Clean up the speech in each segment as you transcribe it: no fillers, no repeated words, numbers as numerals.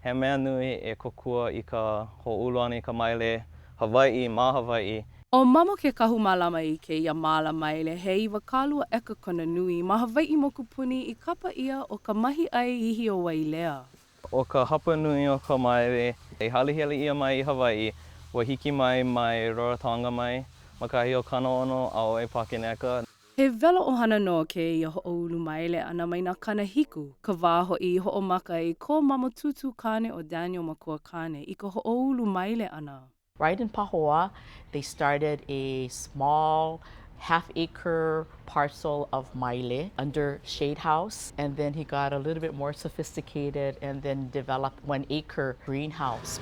He mea nui e kōkua i ka hoʻoulu ʻana i ka maile Hawaiʻi ma Hawaiʻi. ʻO Mamo ke kahu mālama i kēia māla maile he 20 ʻeka kona nui ma Hawaiʻi mokupuni i kapa ʻia ʻo ka Mahiʻai Ihi o Wailea. ʻO ka hapanui o ka maile i halihali ʻia mai i Hawaiʻi, ua hiki mai mai Rarotonga mai, ma kahi o 60 a ʻoi pakeneka. He welo ʻohana nō kēia hoʻoulu maile ʻana mai nā 70, ka wā hoʻi i hoʻomaka ai ko Mamo tūtū kāne ʻo Daniel Makuakāne i ka hoʻoulu maile ʻana. Right in Pahoa, they started a small half acre parcel of maile under shade house and then he got a little bit more sophisticated and then developed one acre greenhouse.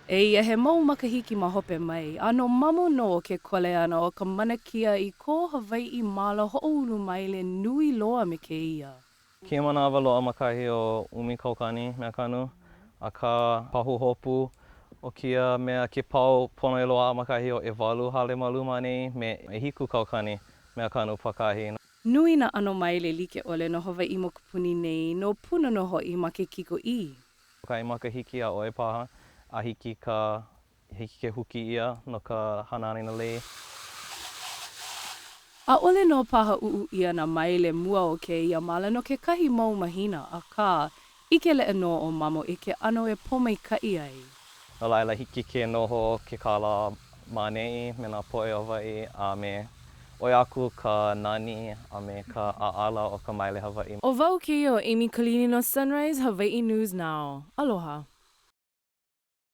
Eia he mau makahiki ma hope mai, a no Mamo nō ke kuleana o ka manakia i ko Hawaiʻi māla hoʻoulu maile nui loa me kēia. Kēia manawa loaʻa ma kahi o ʻumi kaukani mea kanu, akā pahuhopu o kēia mea ke pau pono e loaʻa ma kahi o ʻewalu hale malu ma ʻaneʻi me ʻehiku kaukani mea kanu pākahi. Nui nā ʻano maile like ʻole no Hawaiʻi mokupuni nei, no Puna nō hoʻi ma ke kikoʻī. Kahi makahiki a ʻoi paha a hiki ka hiki ke huki ʻia no ka hana ʻana i nā lei. ʻAʻole nō paha ʻuʻu ʻia nā maile mua o kēia māla no kekahi mau mahina, akā, ʻike leʻa nō ʻo Mamo i ke ʻano e pōmaikaʻi ai. No laila, hiki ke noho ke kālā ma ʻaneʻi me nā poʻe o Hawaiʻi a me ʻoi aku ka nani a me ka ʻaʻala o ka maile Hawaiʻi. ʻO wau kēia ʻo Amy Kolini no Sunrise Hawaiʻi News Now. Aloha.